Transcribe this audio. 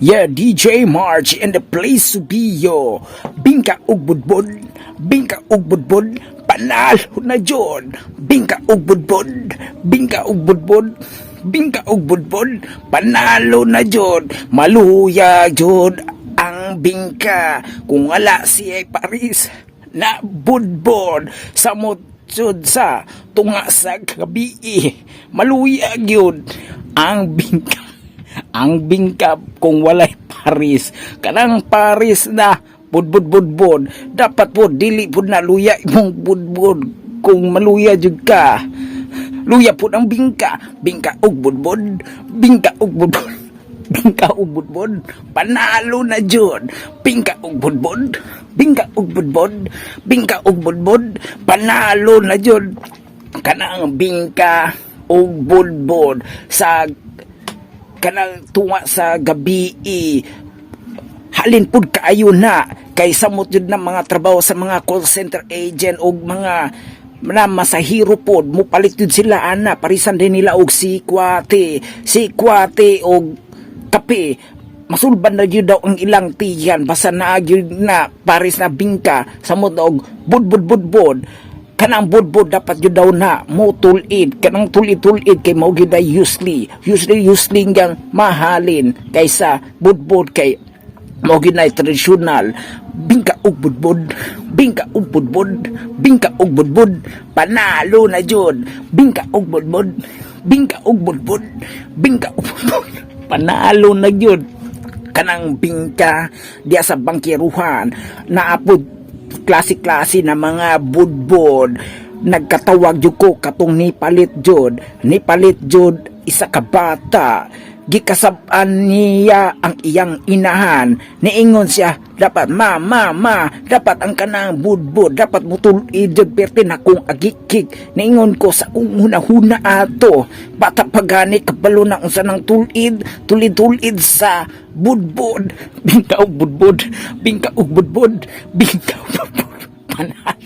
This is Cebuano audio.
Yeah, DJ March in the place to be, yo. Bingka ug budbod, bingka ug budbod, panalo na jud. Bingka ug budbod, bingka ug budbod, bingka ug budbod, panalo na jud. Maluya jud ang bingka kung wala siya paris na budbod, samot jud sa tunga sa gabii. Maluya gyud ang bingka kung walay paris, kanang paris na budbud budbud. Dapat po dili pud na luya imong budbud. Kung maluya jud ka, luya pud ang bingka. Bingka ug budbud, bingka ug budbud, bingka ug budbud, panalo na jud. Bingka ug budbud, bingka ug budbud, bingka ug budbud, panalo na jud. Kanang bingka ug budbud sa kanang tunga sa gabi, halin pud kaayo na kay samot jud na mga trabaho sa mga call center agent og mga na masahiro pod, mupalit jud sila ana, parisan din nila og sikwate sikwate og kape, masulban na jud daw ang ilang tiyan basta naa gyud na paris na bingka samot na og budbud budbud. Kanang budbud dapat jud daw na mo tulid, kanang tulid-tulid kay mao gyud ay usually usually usually ngang mahalin kaysa budbud kay mao gyud na tradisyonal. Bingka ug budbud, bingka ug budbud, bingka ug budbud, panalo na jud. Bingka ug budbud, bingka ug budbud, bingka ug budbud, panalo na jud. Kanang bingka diya sa bangkiruhan, naapod klase-klase na mga budbod. Nagkatawag jud ko katong nipalit jud, nipalit jud isa ka bata, gikasab-an niya ang iyang inahan. Niingon siya, dapat ma ma ma, dapat ang kanang budbud dapat mutulid jud perti na kung agikig. Niingon ko sa akong hunahuna ato, bata pa gani, kabalo na unsa nang tulid tulid tulid sa budbud. Bingka og budbud, bingka og budbud, bingka og budbud, panalo.